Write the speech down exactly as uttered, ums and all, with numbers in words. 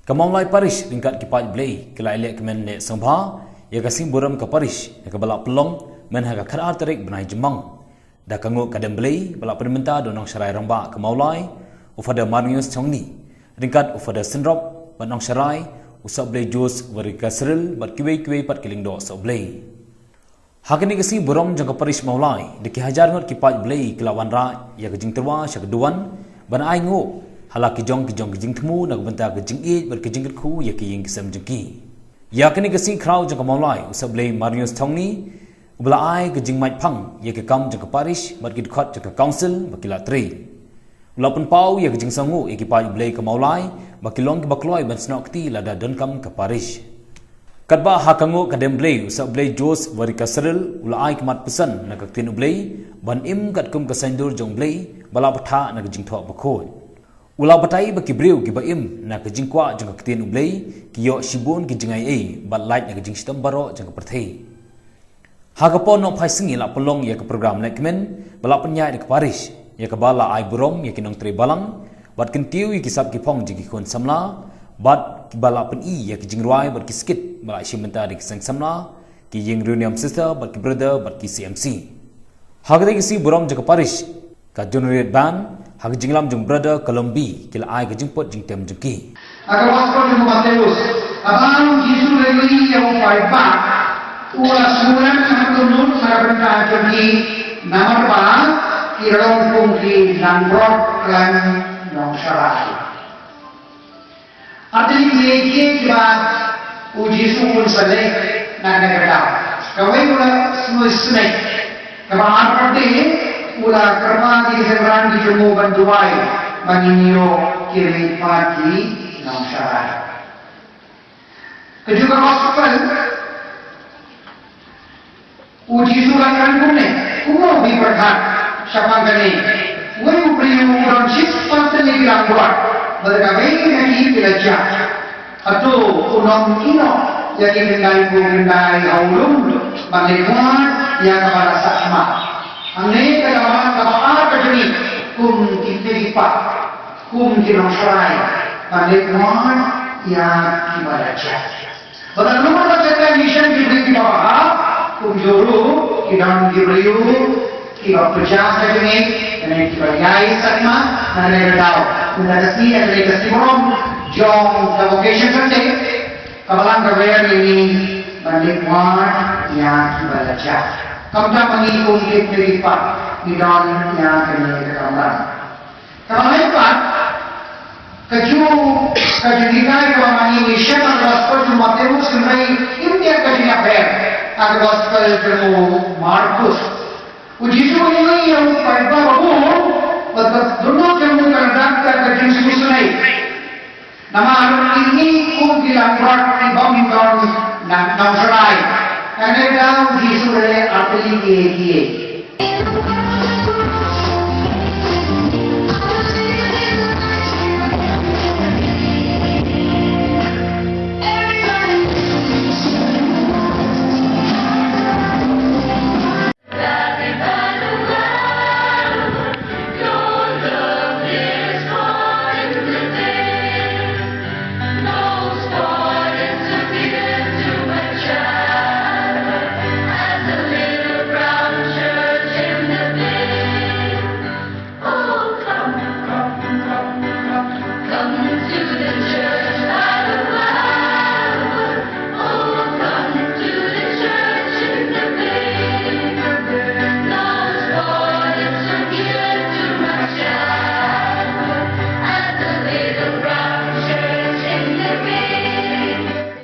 Ka Mawlai Parish ryngkat ki paid Blei ki la ïaleh kmen ne sngewbha ïa ka sngi burom ka Parish, ïa kaba la pynlong mynhynne ha ka khatar tarik bnai Jymmang, da ka nguh ka dem Blei ba la pynmynta da u nongsharai rangbah ka Mawlai, u Father Marius Chongni, ryngkat u Father Synrop bad nongsharai, u Sohblei Jose Varikasril bad kiwei kiwei pat ki lyngdoh Sohblei. Ha kane ka sngi burom jong ka Parish Mawlai, da ki hajar ngut ki paid Blei ki la wanrah ïa ka jingtyrwa sha ka duwan ban ai nguh ha la ki jong ki jong ki jingthmu na ka bynta ka jingïeit bad ka jingkyrkhu ïa ki ïing ki sem jong ki. Ïa kane ka sngi khraw jong ka Mawlai, u Sohblei Marius Chongni, u ba la ai ka jingmait phang ïa ka kam jong ka Parish bad ki dkhot jong ka Council ba ki la trei. U la pynpaw ïa ka jingsngewnguh ïa ki paid Blei ka Mawlai ba ki long kiba kloi ban snoh kti lada donkam ka Parish. Katba ha ka nguh ka dem Blei, u Sohblei Jose Varikasril u la ai ka mat pyrshah na ka ktien U Blei ban im katkum ka saiñdur jong U Blei ba la bthah na ka Jingthoh Bakhuid. U la batai ba ki briew kiba im na ka jingkwah jong ka ktien U Blei ki ïoh shibun ki jingaiei bad lait na ka jingshitom baroh jong ka pyrthei. Ha ka por nohphai sngi la pynlong ïa ka program lehkmen ba la pynïaid da ka Parish, ïa kaba la ai burom ïa ki nongtrei balang bad kyntiew ïa ki sap ki phong jong ki khun samla, bad kiba la pyni ïa ki jingrwai bad ki skit ba la shim bynta da ki seng samla, ki ïing Reunion Sister bad ki Brother bad ki C M C. Ha katei ka sngi burom jong ka Parish, ka Junior Band ha ka jingïalam jong Brother Kalumbi ki la ai ka jingput jingtem jong ki. Ha ka Gospel jong u Mathaios, haba u Jisu u la ïohi ïa u paidbah, u la sngewlem ha ka dohnud na ka bynta jong ki, namar ba ki la long kum ki langbrot khlem nongsharai. Ar tylli ki jingïeit kiba u Jisu un sa leh na kane ka daw. Kawei, u la sngewsynei. Kaba ar pat de, u la kyrpad ïa ki synran ki jong u ban duwai ba ngin ïoh ki rit pat ki nongsharai. Kajuh ka Gospel, u Jisu u la kren kumne, kumno phi pyrkhat shaphang kane? Uwei u briew u don shispah tylli ki langbrot, bad kawei na ki ki la jah. Hato un ym ïehnoh ïa ki khyndai phew khyndai ha u lum, ban leit wad ïa kaba la sah shakhmat? Hangne ka daw kaba ar ka jong ngi kum ki kmie ki kpa, kum ki nongsharai, ban leit wad ïa kiba la jah. Bad lada ym don ka Satan Mission ki briew kiba bha, kumjuh ruh ki don ki briew kiba pyrshah ka jingim, lane kiba ïai sngewsih, lane ka daw. Kumta ka sngi, lane ka sngi burom jong ka Vocation Sunday, ka Balang ka wer ïa ngi ban leit wad ïa kiba la jah. Kumta ma ngi kum ki kmie ki kpa ngi don ïa kane ka kamram. Kaba lai pat, kajuh, kajuh hikai kaba ma ngi ngin shem ha ka Gospel jong u Mathaios, hynrei im ïa ka jingïapher ha ka Gospel jong u Markos. U Jisu u ïohi ïa u paidbah babun, bad ka dohnud jong u ka la dap da ka jingsngewsynei. Namar kine kum ki langbrot ki bym don nongsharai. Kane ka daw u Jisu u la leh ar tylli kiei kiei.